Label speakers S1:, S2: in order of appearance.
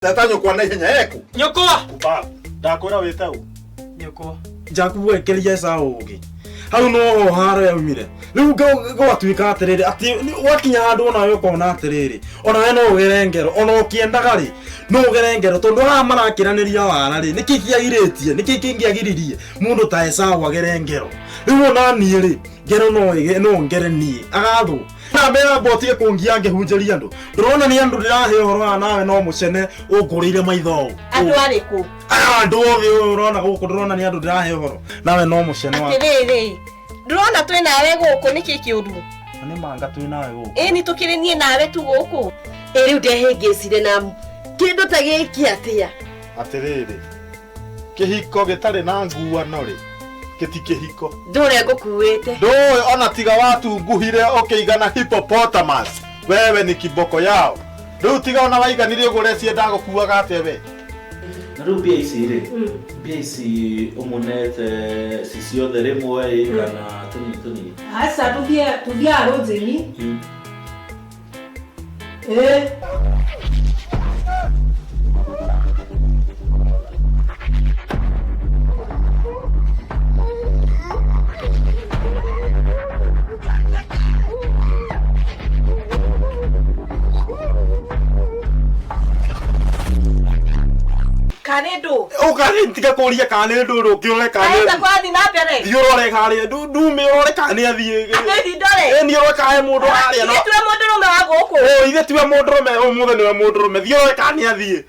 S1: Teta nyũkwa na ihenya eku.
S2: Nyũkwa.
S1: Kuba. Ndakwĩra wĩte ũ.
S2: Nyũkwa.
S3: Jakubu ekeria Esau ũgĩ hau noho haro yaumire rĩu gwatuĩka atĩrĩrĩ atĩ wakinya handũ onawe ũkona atĩrĩrĩ onawe no ũgere ngero ona ũkĩendaga rĩ no ũgere ngero tondũ haha marakĩranĩria wara rĩ nĩkĩ kĩagirĩtie nĩkĩ kĩngĩagiririe mũndũ ta Esau agere ngero rĩu ona niĩ rĩ ngero no ĩge no ngere niĩ agathwo na mbera mbotie kũngia ngĩhunjĩria andũ ndĩrona nĩ andũ ndĩrahe ũhoro haha nawe no mũcene ũngũrĩire maitho ũũ
S4: Andũ arĩkũ?
S3: Aya andũ othe ũyũ ũrona gũkũ ndĩrona nĩ andũ ndĩrahe ũhoro nawe no mũcene wa
S4: Atĩrĩrĩ, ndĩrona twĩ nawe gũkũ nĩkĩ kĩũru?
S3: Nĩ manga twĩ nawe gũkũ.
S4: Ĩni tũkĩrĩ niĩ nawe tu gũkũ.
S5: Ĩ rĩu ndehĩngĩcire na kĩndũ ta gĩkĩ atĩa?
S1: Atĩrĩrĩ, kĩhiko gĩtarĩ na nguano rĩ, gĩti kĩhiko.
S5: Ndũrĩa ngũkuĩte.
S1: Ndũĩ ona tiga watunguhire ũkĩigana hippopotamus, wewe ni kiboko yao. Rĩu tiga ona waiganire ũguo ũreciria ndagũkuaga atĩa we?
S6: Na rĩu mbia ici rĩ, mbia ici ũmũnete ci ciothe rĩmwe ĩ kana tũnini tũnini?
S7: Aca tuthiaga rũnjĩni. Ĩĩ.
S4: Kana nĩ ndũ?
S3: Ũkarĩ tiga kũria kana nĩ ndũ ndũngĩrore kana nĩ
S4: Aenda kwathiĩ na mbere.
S3: Thiĩ ũrore harĩa ndume ũrore kana nĩ athiĩ.
S4: Atĩ ndore.
S3: Ĩ niĩ ũrore kana he mũndũ harĩa no.
S4: Ithe tiwe mũndũrũme wa gũkũ.
S3: Ũ ithe tiwe mũndũrũme ũmũthĩ nĩwe mũndũrũme thiĩ ũrore kana nĩ athiĩ.